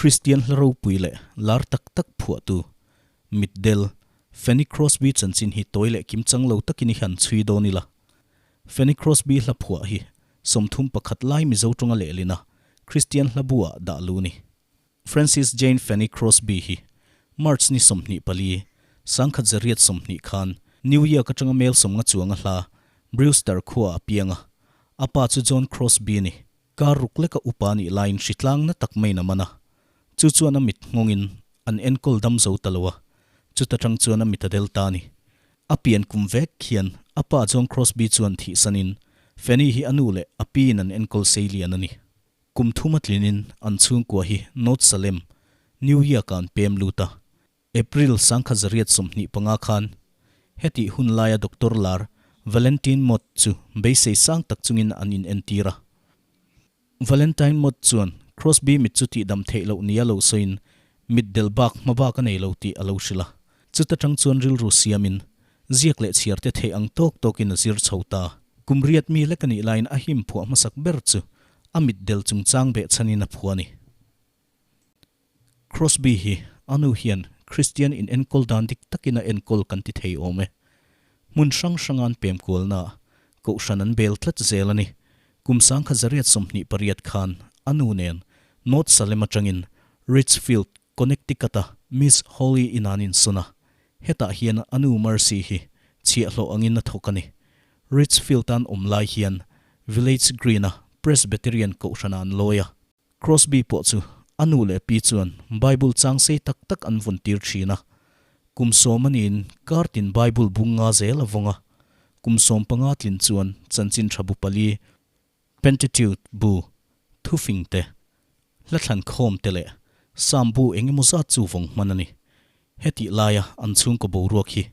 Kristian hla ropui leh lar tak tak phuahtu, mitdel, Fanny Crosby chanchin hi tawi leh kimchang lo takin i han chhui dawn ila. Fanny Crosby hla phuah hi 31 lai Mizo tawnga lehlina Kristian hla bu-ah dah lu ni. Francis Jane Fanny Crosby hi March ni 24, 1820 khan New York atanga mel 50 chuanga hla Brewster khuaah a piang a, a pa chu John Crosby a ni. Kar ruk leka upa nih laiin hritlang na tak maiin a man a, chu chuan a mit nghawngin an enkawl dam zo ta lo a, chuta tang chuan a mit a del ta a ni. A pian kum vek khian a pa John Crosby chuan thihsanin Fanny hi a nu leh a piin an enkawl sei lian a ni. Kum thum a tlinin an chhungkua hi North Salem, New York-ah an pem lut a. April 1825 khan hetih hun laia doctor lar Valentine Mott chu beisei sang tak chungin an inentir a. Valentine Mott chuan Crosby mit chu tihdam theih loh nia lo sawiin mit del bak hma bak a nei lo tih a lo hrilh a. Chuta tang chuan rilru siamin ziak leh chhiar te theih ang tawk tawkin a zir chho ta. Kum riat mi lek a nih laiin a him phuah hmasak ber chu a mit del chungchang behchhanin a phuah a ni. Crosby hi a nu hian Kristian in enkawl dan dik takin a enkawl kan ti thei awm e. Hmun hrang hranga an pem kualnaah kohhran an bel tlat zel a ni. Kum 1828 khan a nu nen North Salem atangin Ridgefield, Connecticut-a Miss Holly in an insawn a. Hetah hian a nu Mercy hi chhiahhlawh angin a thawk a ni. Ridgefield-a an awm lai hian Village Green-a Presbyterian kohhranah an lawi a. Crosby pawh chu a nu leh pi chuan Bible chang sei tak tak an vawn tir thin a. Kum 10 a niin kar tin Bible bung nga zel a vawng a. Kum 15 tlin chuan chanchin tha bu pali, Pentateuch bu, thufing te, hlathlan khawm te leh Psalm bu eng emaw zat chu vawng hman a ni. Hetih laia an chhungkaw boruak hi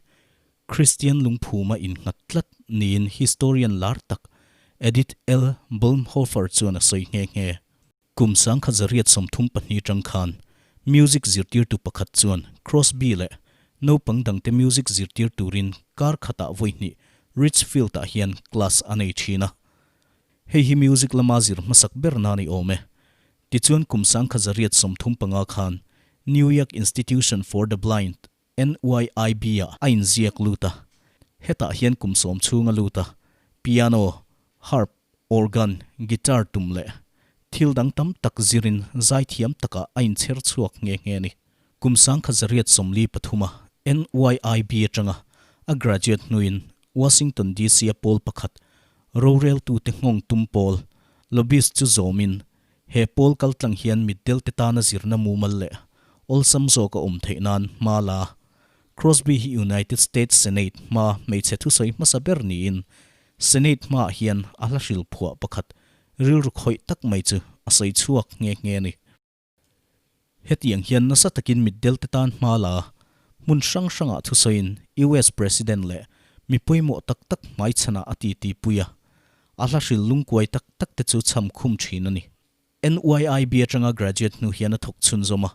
Kristian lungphuma innghat tlat niin historian lar tak Edith L. Bolmhofer chuan a sawi nghe nghe. Kum 1832 tang khan music zirtirtu pakhat chuan Crosby leh naupang dangte music zirtir turin kar khatah vawi hnih Ridgefield-ah hian class a nei thin a. Hei hi music lama zir hmasak ber na ni awm e. Tichuan kum 1835 khan New York Institution for the Blind, NYIB-ah a inziak lut a, hetah hian kum 10 chhung a lut a, piano, harp, organ, guitar tum leh thil dang tam tak zirin zaithiam takah a inchher chhuak nghe nghe a ni. Kum 1843 a NYIB atanga a graduate hnuin Washington DC-a pawl pakhat roreltute nghawng tum pawl, lobbyist chu zawmin He pawl kaltlang hian mitdelte tana zirna mumal leh awlsam zawk a awm theih nan hma la. Crosby hi United States Senate hma hmeichhe thusawi hmasa ber niin Senate hmaah hian a hla hril phuah pakhat rilru khawih tak mai chu a sawi chhuak nghe nghe a ni. Hetiang hian nasa takin mitdelte tan hma la hmun hrang hrangah thusawiin US President leh mi pawimawh tak tak hmaichhanah a titi pui a. A hla hril lungkuai tak tak te chu chham khum thin a ni. NYIB atanga graduate hnu hian a thawk chhunzawm a,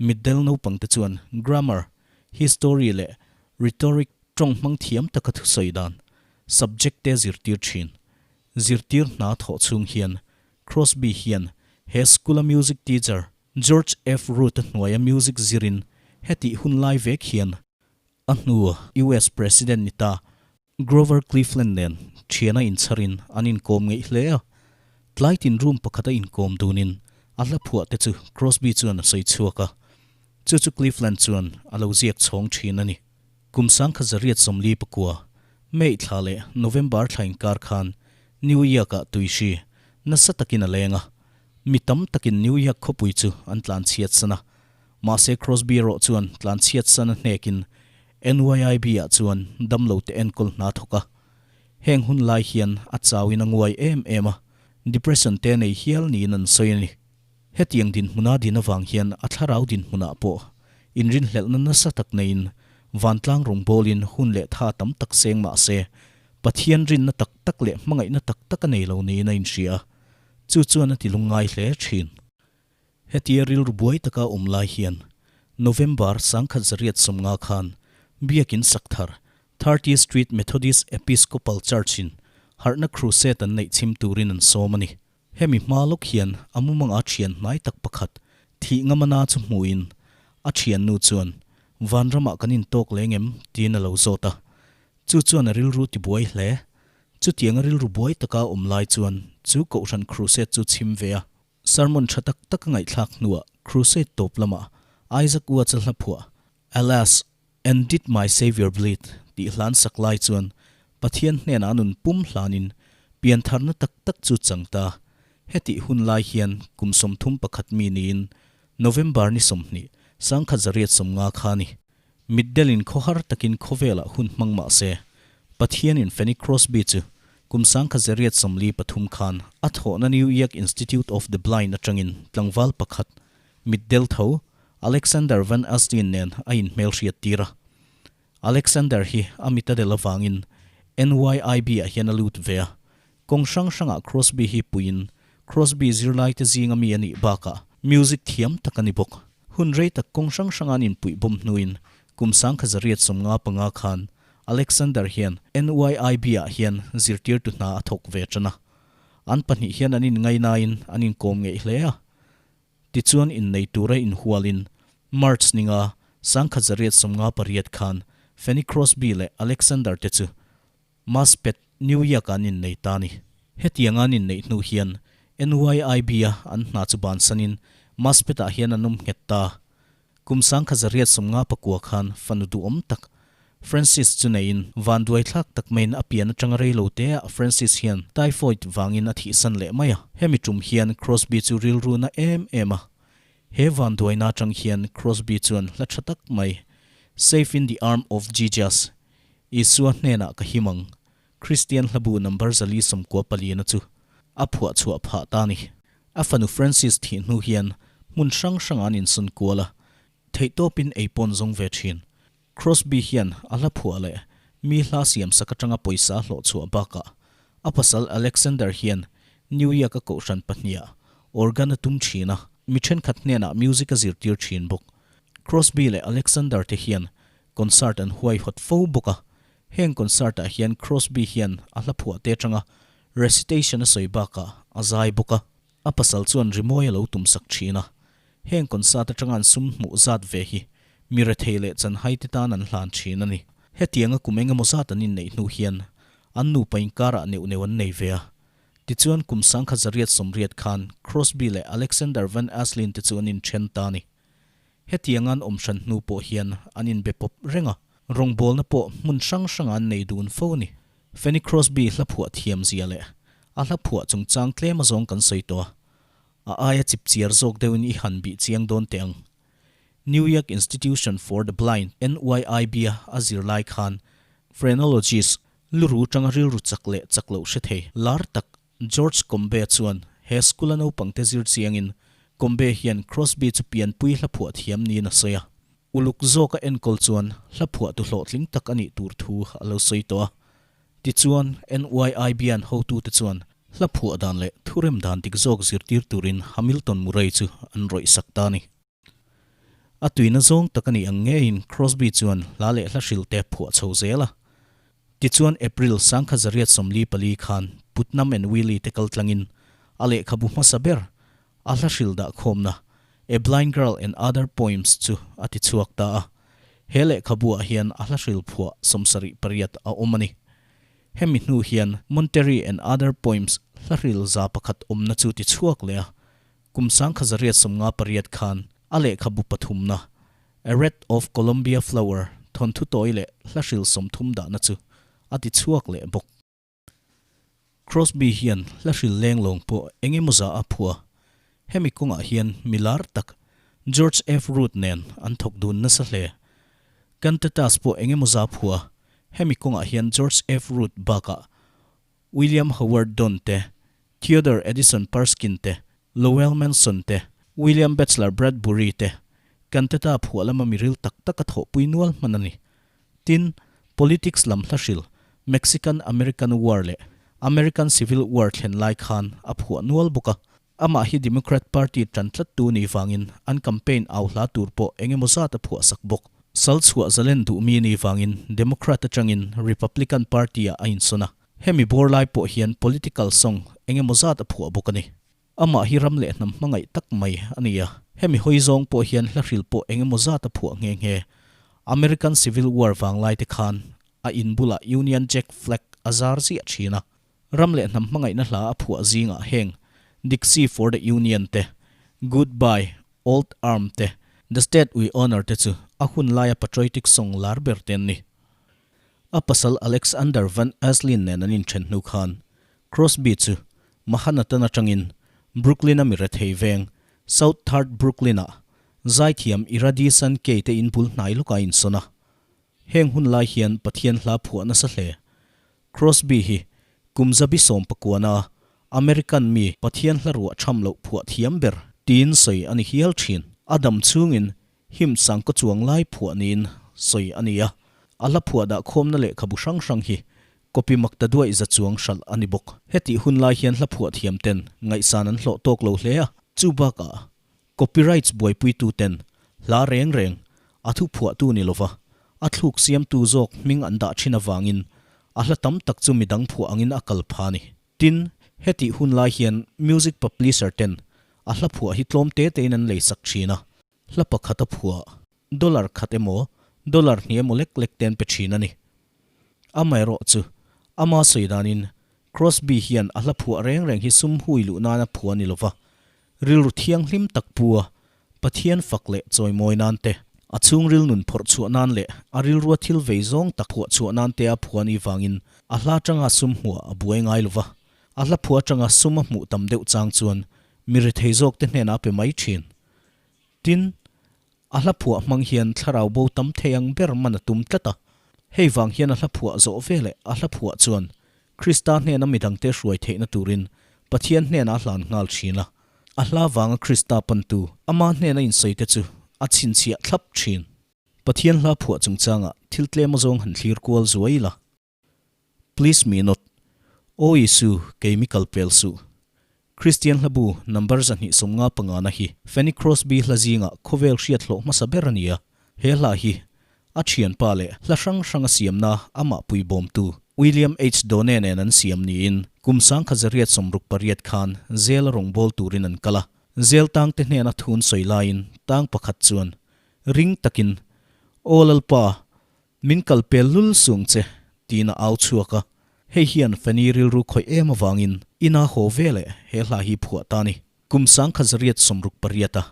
mitdel naupang te chuan grammar, history leh rhetoric tawng hmang thiam taka thusawi dan, subject te zirtir thin. Zirtir hna thawh chhung hian Crosby hian he school-a music teacher George F. Root-a hnuaia music zirin hetih hun lai vek hian a hnu US President ni ta Grover Cleveland nen thiana inchharin an inkawm ngeih hle a. Tlai tin room pakhata inkawm dunin a hla phuah te chu Crosby chuan a sawi chhuak a. Chu chu Cleveland chuan a lo ziak chhawng thin a ni. Kum 1849, May thla leh November thla inkar khan New York-ah tuihri nasa takin a leng a. Mi tam takin New York khawpui chu an tlanchhiat san a. Mahse Crosby erawh chuan tlanchhiat san a hnekin NYIB-ah chuan damlote enkawl hna thawk a. Heng hun lai hian a chauin a nguai em em a, depression te nei hial niin an sawi a ni. Hetiang dinhmuna din avang hian a thlarau dinhmunah pawh inrinhlelhna nasa tak neiin vantlang rawngbawlin hun leh tha tam tak seng mah se, Pathian rinna tak tak leh hmangaihna tak tak a nei lo niin a inhria a, chu chuan a tilungngai hle thin. Hetia rilru buai taka awm lai hian November 1850 khan Biakin sak thar 30th Street Methodist Episcopal Church-in harhna crusade an neih chhim turin an sawm a ni. Hemi hma lawk hian a mumanga thian hnai tak pakhat Thih ngamana chu hmuhin a thiannu chuan, Vanramah kan intawk leng em? tiin a lo zawt a. Chu chuan a rilru tibuai hle. Chutianga rilru buai taka a awm lai chuan chu Kohhran Crusade chu chhim ve a. Sermon tha tak tak a ngaihthlak hnuah Crusade tawp lamah Isaac Watts-a hla phuah Alas, and did my Saviour bleed? tih hlan sak lai chuan Pathian hnenah a nun pum hlanin piantharna tak tak chu chang ta. Hetih hun lai hian kum 31 mi niin November ni 20, 1950 kha a ni. Mitdelin khawhar takin khawvelah hun hmang mah se, Pathianin Fanny Crosby chu kum 1943 khan a thawhna New York Institute of the Blind atangin tlangval pakhat, mitdel tho, Alexander Van Astlin nen a inhmelhriat tir a. Alexander hi a mit a del avangin NYIB-ah hian a lut ve a. Kawng hrang hrangah Crosby hi puiin Crosby zirlaite zinga mi a nih bakah music thiam tak a ni bawk. Hun rei tak kawng hrang hranga an inpuih bawm hnuin kum 1955 khan Alexander hian NYIB-ah hian zirtirtu hna a thawk ve tan a. An pahnih hian an inngainain an inkawm ngeih hle a. Tichuan innei tura inhualin March ninga 1958 khan Fanny Crosby leh Alexander te chu Maspeth, New York-ah an innei ta a ni. Hetianga an inneih hnu hian NYIB-a an hna chu bansanin Maspeth-ah hian an awm nghet ta. Kum 1959 khan fanu duhawm tak Francis chu neiin vanduai thlak tak maiin a pian atanga rei lo te ah Francis hian typhoid vangin a thihsan leh mai a. Hemi tum hian Crosby chu rilru na em em a. He vanduaina atang hian Crosby chuan hla tha tak mai Safe in the Arm of Jesus, Isua hnenah ka him ang, Kristian hlabu number 494 na chu a phuah chhuah phah ta a ni. A fanu Francis thih hnu hian hmun hrang hrangah an insawn kual a, theihtawpin ei pawn zawng ve thin. Crosby hian a hla phuah leh mi hla siam sak atanga pawisa a hlawh chhuah bakah a pasal Alexander hian New York a kohhran pahniha organ a tum thin a, mi thenkhat hnenah music a zirtir thin bawk. Crosby leh Alexander te hian concert an huaihawt fo bawk a, heng concert ah hian Crosby hian a hla phuah te atanga recitation a sawi bakah a zai bawk a, a pasal chuan rimawi a lo tum sak thin a, heng concert atanga an sum hmuh zat ve hi mi rethei leh chanhai te tan an hlan thin a ni. Hetianga kum engemaw zat an inneih hnu hian an nupa inkarah neuh neuh an nei ve a, tichuan kum 1980 khan Crosby leh Alexander Van Aslin te chu an inthen ta a ni. Hetianga an awm hran hnu pawh hian an inbe pawp reng a, rawngbawlna pawh hmun hrang hrangah an nei dun fo a ni. Fanny Crosby hla phuah thiam zia leh a hla phuah chungchang tlem azawng kan sawi tawh a, a aia chip chiar zawk deuhin i han bih chiang dawn teh ang. New York Institution for the Blind, NYIB, a a zir lai khan phrenologist, luru tanga rilru chak leh chak loh hre thei, lar tak George Combe chuan he school-a naupangte zir chiangin Combe hian Crosby chu pianpui hla phuah thiam niin a sawi a. Uluk zawka enkawl chuan hla phuahtu hlawhtling tak a nih tur thu a lo sawi tawh a. Tichuan, NYIB-an hotute chuan hla phuah dan leh thurem dan dik zawk zirtir turin Hamilton Murray chu an rawih sak ta a ni. A tuina zawng tak a nih ang ngeiin Crosby chuan hla leh hla hrilte phuah chho zel a. Tichuan April 1944 khan Putnam and Willie te kal tlangin a lehkhabu hmasa ber a hla hril dah khawmna A Blind Girl and Other Poems chu a ti chhuak ta a. He lehkhabuah hian a hla hril phuah 78 a awm a ni. Hemi hnu hian Monterey and Other Poems hla hril 101 awmna chu ti chhuak leh a. Kum 1958 khan a lehkhabu pathumna, A Wreath of Columbia Flower thawnthu tawi leh hla hril 30 dahna chu a ti chhuak leh bawk. Crosby hian hla hril lenglawng pawh eng emaw za a phuah. Hemi kawngah hian mi lar tak George F. Root nen an thawk dun nasa hle. Cantatas pawh eng emaw za phuah. Hemi kawngah hian George F. Root bakah William Howard Dunn te, Theodore Edison Parskin te, Lowell Manson te, William Batchelor Bradbury te, cantata phuah lama miril tak tak a thawhpui nual hman a ni. Tin, politics lam hla hril, Mexican American War leh American Civil War thlen lai khan a phuah nual bawk a. Amah hi Democrat Party tan tlattu ni vangin an campaign au hla tur pawh eng emaw zat a phuah sak bawk. Sal chhuah zalen duh mi ni vangin Democrat atangin Republican Party-ah a insawn a. Hemi bawr lai pawh hian political song eng emaw zat a phuah bawk a ni. Amah hi ram leh hnam hmangaih tak mai a ni a. Hemi hawi zawng pawh hian hla hril pawh eng emaw zat a phuah nghe nghe. American Civil War vanglai te khan a in bulah Union Jack flag a zar ziah thin a. Ram leh hnam hmangaihna hla a phuah zingah heng Dixie for the Union te, Goodbye, Old Arm te, The State We Honor te chu a hun laia patriotic song lar ber te an ni. A pasal Alexander Van Aslin nen an inthen hnu khan Crosby chu Mahanatan atangin Brooklyn-a mi rethei veng South Third Brooklyn-ah zaithiam Iradi Sankey te in bul hnai lawkah a insawn a. Heng hun lai hian Pathian hla phuah nasa hle. Crosby hi kum zabi sawmpakuana American mi Pathian hla ruah tham loh phuah thiam ber tiin sawi a ni hial thin. A dam chhungin him sangkaw chuang lai phuah niin sawi a ni a, a hla phuah dah khawmna lehkhabu hrang hrang hi copy mak ta duaih za chuang hralh a ni bawk. Hetih hun lai hian hla phuah thiam ten ngaihsan an hlawh tawk lo hle a, chu bakah copyrights buaipuitu ten hla reng reng a thu phuahtu ni lova a thluk siamtu zawk hming an dah thin avangin a hla tam tak chu midang phuah angin a kal pha a ni. Tin, hetih hun lai hian music publisher ten a hla phuah hi tlawm te tein an leisak thin a, Hla pakhat a phuah, dollar khat emaw, dollar hnih emaw lek lek te an pe thin a ni. Amaherawh chu, ama sawi danin Crosby hian a hla phuah reng reng hi sum hui luh nana phuah a ni lova, rilru thianghlim tak pu a, Pathian fak leh chawimawi nan te, a chhungril nun phawrh chhuah nan leh a rilrua thil vei zawng tak phuah chhuah nan te a phuah anih vangin a hla atanga sum hmuah a buai ngai lova, a hla phuah atanga sum a hmuh tam deuh chang chuan mi rethei zawk te hnenah a pe mai thin. Tin, a hla phuah hmang hian thlarau bo tam thei ang ber man a tum tlat a. Hei vang hian a hla phuah zawh veleh a hla phuah chuan Krista hnena midangte hruai theihna turin Pathian hnenah a hlan nghal thin a. A hla vanga Krista pantu ama hnena insawite chu a chhinchhiah thlap thin. Pathian hla phuah chungchangah thil tlem azawng han thlir kual zuai ila. Please me not. Aw Isu, kei mi kal pel suh. Kristian hlabu number 255 na hi Fanny Crosby hla zingah khawvel hriat hlawh hmasa ber a ni a. He hla hi a thianpa leh hla hrang hrang a siamna amah puibawmtu William H. Donne nen an siam niin kum 1868 khan zel a rawngbâwl turin an kal a. Zel tangte hnena thun sawi laiin tang pakhat chuan ring takin, Aw Lalpa, Min kal pel lul sung che, tiin a au chhuak a. Hei hian Fanny rilru khawih em avangin ina haw ve leh he hla hi phuah ta ni. Kum 1968 a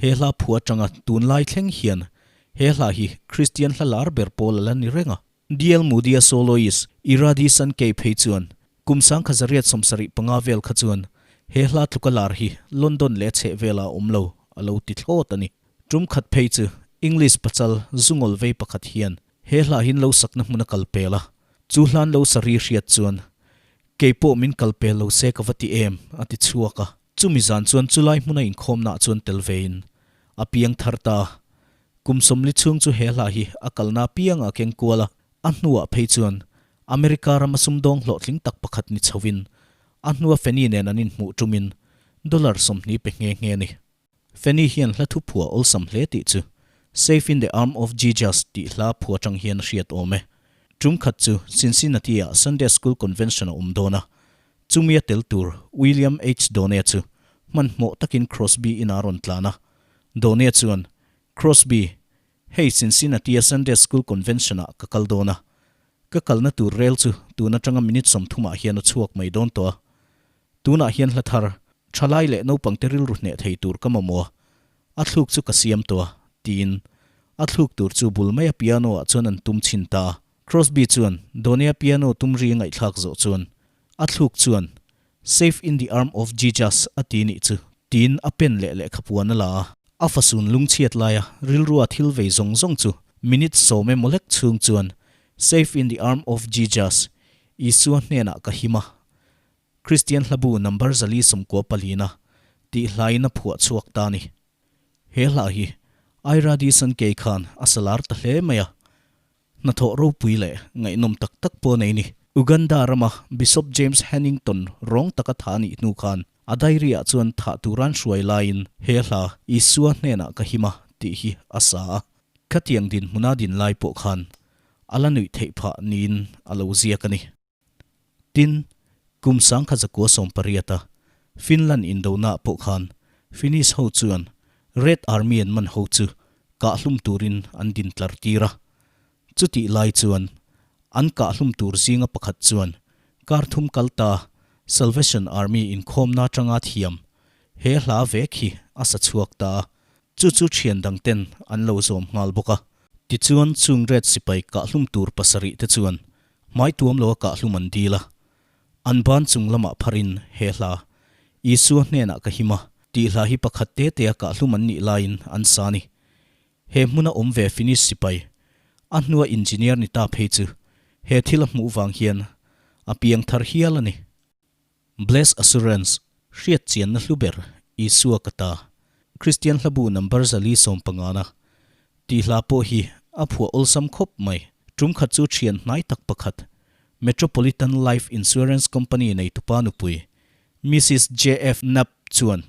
he hla phuah atanga tunlai thleng hian he hla hi Kristian hla lar ber pawl a la ni reng a. DL Moody-a soloist Iradi Sankey phei chuan kum 1975 vel kha chuan he hla tluka lar hi London leh a chhehvelah a awm lo a lo ti thlawt a ni. Tum khat phei chu English pachal zungawl vei pakhat hian he hla hin lo sakna hmun a kal pel a, chu hlan lo sari hriat chuan kei pawh min kal pel lo se ka va ti em a ti chhuak a. Chumi zan chuan chulai hmuna inkhawmnaah chuan tel vein a piang thar ta. Kum sawmli chhung chu he hla hi a kalna piangah a keng kual a, a hnuah phei chuan America rama sumdawng hlawhtling tak pakhat ni chhovin a hnua Fanny nen an inhmuh tumin dollar 20 pe nghe nghe a ni. Fanny hian hla thu phuah awlsam hle tih chu Safe in the Arm of Jesus tih hla phuah atang hian a hriat awm e. Tum khat chu Cincinnati-ah Sunday School Convention a awm dawn a, chumi a tel tur William H. Donne chu hmanhmawh takin Crosby inah a rawn tlan a. Donne chuan, Crosby, hei Cincinnati-a Sunday School Convention-ah ka kal dawn a. Ka kalna tur rel chu tun atanga minute 30 ah hian a chhuak mai dawn tawh a. Tunah hian hla thar, thalai leh naupangte rilru hneh thei tur ka mamawh a, a thluk chu ka siam tawh a, tiin a thluk tur chu bul maia piano-ah chuan an tum chhin ta a. Crosby chuan Donny-a piano tum ri a ngaihthlak zawh chuan a thluk chuan Safe in the arm of Jesus a ti nih chu tiin a pen leh lehkhapuan a la a. A fasun lungchhiat laia rilrua thil vei zawng zawng chu minute 10 emaw lek chhung chuan Safe in the arm of Jesus, Isua hnenah ka him a, Kristian hlabu number 494 tih hlain a phuah chhuak ta a ni. He hla hi Ira D. Sankey khan a sa lar ta hle mai a, hnathawh ropui leh ngaihnawm tak tak pawh a nei ni. Uganda rama Bishop James Hannington rawng taka tha a nih hnu khan a diary-ah chuan thah turan hruai laiin he hla Isua hnenah ka him a tih hi a sa a. Khatiang dinhmuna din lai pawh khan a la nuih theih phah niin a lo ziak a ni. Tin, kum 1918 a. Finland indonaah pawh khan Finnish ho chuan Red Army an man ho chu kahhlum turin an din tlar tir a. Chutih lai chuan an kahhlum tur zinga pakhat chuan kar thum kal ta Salvation Army inkhawmna atanga thiam he hla vek hi a sa chhuak ta a. Chu chu thian dang ten an lo zawm nghal bawk a. Tichuan chung Red sipai kahhlum tur pasarih te chuan hmai tuam lo a kahhlum an dil a. An ban chung lamah pharin he hla, Isua hnenah ka him a, tih hla hi pakhat te te a kahhlum an nih laiin an sa a ni. He hmuna awm ve Finnish sipai, a hnua engineer ni ta phei chu he thil a hmuh vang hian a piang thar hial a ni. Bless Assurance, Hriat chianna hlu ber, Isua ka ta, Kristian hlabu number 450 na tih hla pawh hi a phuah awlsam khawp mai. Tum khat chu thian hnai tak pakhat, Metropolitan Life Insurance Company neitupa nupui, Mrs. JF Knapp chuan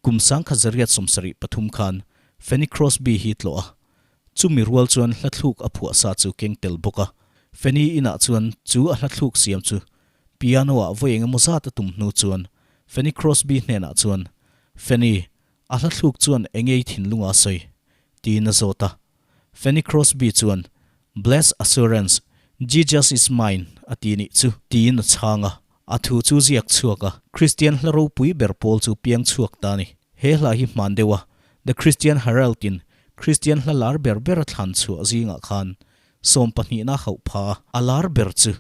Kum 1973 khan Fanny Crosby hi tlawh a, chumi rual chuan hla thluk a phuah sa chu keng tel bawk a. Fanny inah chuan chu a hla thluk siam chu piano ah vawi eng emaw zat a tum hnu chuan Fanny Crosby hnenah chuan, Fanny, a hla thluk chuan engei thinlunga a sawi? tiin a zawt a. Fanny Crosby chuan, Blessed assurance, Jesus is mine, a ti nih chu, tiin a chhang a. A thu chu ziak chhuak a, Kristian hla ropui ber pawl chu piang chhuak ta a ni. He hla hi hman deuh a, The Christian Herald in Kristian hla lar ber ber a thlan chhuah zingah khan sawmpahnihna hauh pha a, a lar ber chu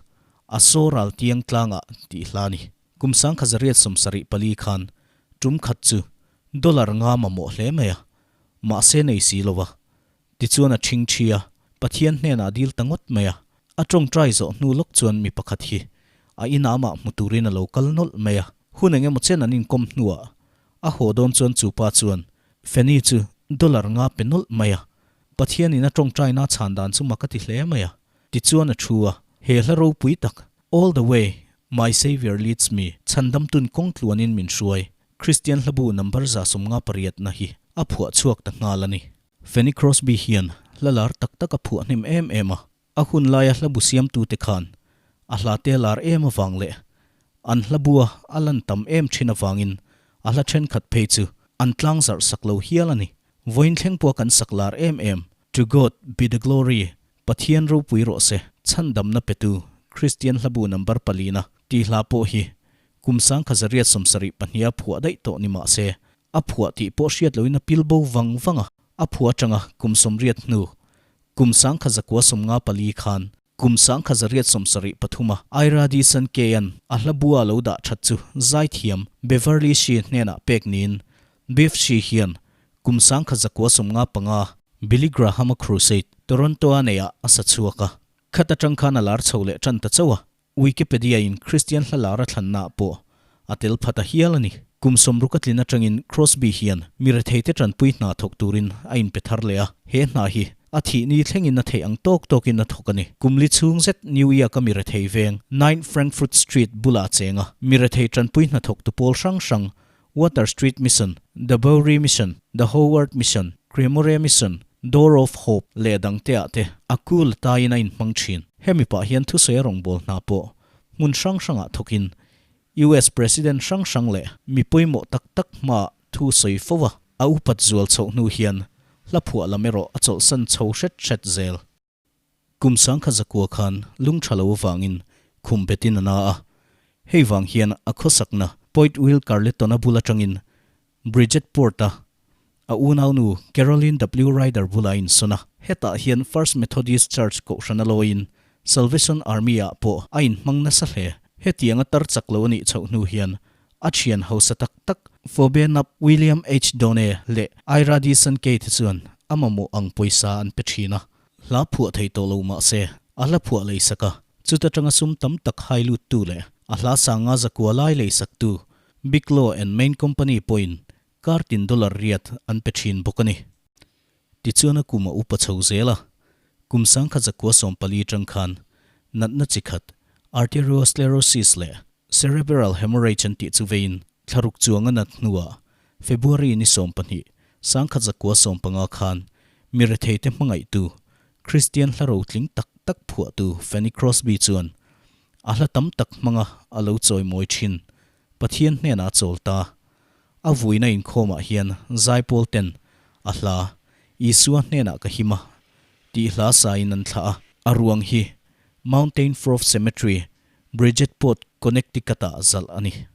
a saw ral tiang tlangah tih hla a ni. Kum 1974 khan tum khat chu dollar nga mamawh hle mai a, Mahse nei si lo a. Tichuan a ṭhing ṭhi a, Pathian hnenah a dil ta ngawt mai a. A ṭawngṭai zawh hnu lawk chuan mi pakhat hi a inamah hmu turin a lo kal nawlh mai a. Hun eng emaw chen an inkawm hnuah a haw dawn chuan chu pa chuan Fanny chu dollar nga pe nawlh mai a. Pathianin a ṭawngṭaina chhan dan chu mak a ti hle mai a. Tichuan a thu a, He hla ropui tak, All the way, my Saviour leads me, chhandamtun kawng tluanin min hruai, Kristian hlabu number 58 na hi a phuah chhuak ta nghal a ni. Fanny Crosby hian hla lar tak tak a phuah hnem em em a, a hun laia hlabu siamtute khan a hla te lar em avang leh an hlabua a lan tam em thin avangin a hla thenkhat phei chu an tlang zarh sak lo hial a ni. Vawiin thlengpua kan sak lar em em, To God be the glory, Pathian ropui rawh se, chhandamna petu, Kristian hlabu number palina tih hla pawh hi Kum 1972 a phuah daih tawh ni mah se, a phuah tih pawh hriat loin a pil bo vang vang a, a phuah atanga kum 80 hnu, kum 1954 khan, kum 1973 a Ira D. Sankey-a'n a hla bua lo dah that chu zaithiam Beverly Shee hnenah pek niin Bev Shee hian kum 1955 Billy Graham-a Crusade, Toronto-a neihah a sa chhuak a, khat atang khan a lar chho leh tan ta chauh a. Wikipedia in Kristian hla lar a thlanna ah pawh a tel phat a hial a ni. Kum 60 a tlin atangin Crosby hian mi retheite tanpui hna thawk turin a inpe thar leh a, he hna hi a thih ni thlengin a theih ang tawk tawkin a thawk a ni. Kum li chhung zet New York a mi rethei veng 9 Frankfurt Street bulah a cheng a, mi rethei tanpui hna thawktu pawl hrang hrang Water Street Mission, The Bowery Mission, The Howard Mission, Cremore Mission, Door of Hope leh dangte ah te a kul taiin a inhmang thin. Hemi pah hian thusawi a rawngbâwl hna pawh hmun hrang hrangah thawkin US President hrang hrang leh mi pawimawh tak tak hmaah thu sawi fo a, a upat zual chhoh hnu hian hla phuah lam erawh a chawlhsan chho hret hret zel. Kum 1900 khan lung tha lo avangin khum betin a na a, hei vang hian a khawsakna Poit Will Carleton-a bul atangin Bridget Port-a a unaunu Caroline W. Ryder bulah a insawn a. Hetah hian First Methodist Church kohhran a lawiin Salvation Army-ah pawh a inhmang nasa hle. Hetianga tar chak lo a nih chhoh hnu hian a thian hausa tak tak Phoebe Knapp, William H. Donne leh Ira D. Sankey te chuan a mamawh ang pawisa an pe thin a. Hla phuah thei tawh lo mah se, a hla phuah lei sak a, chuta tanga sum tam tak hai luttu leh a hla sanga zakua lai lei saktu Biglaw and Main Company pawhin kar tin dollar riat an pe thin bawk a ni. Tichuan a kum a upa chho zel a, kum 1914 tang khan natna chi khat arteriosclerosis leh cerebral hemorrhage an tih chu veiin thlaruk chuang a nat hnuah February ni 12, 1915 khan mi retheite hmangaihtu Kristian hla rotling tak tak phuahtu Fanny Crosby chuan a hla tam tak hmanga a lo chawimawi thin. Pathian hnenah a chawl ta. A vuina inkhawmah hian zaipawl ten a hla Isua hnenah ka him a tih hla sain an thlah a. A ruang hi Mountain Frove Cemetery, Bridgetport, Connecticut-ah zalh a ni.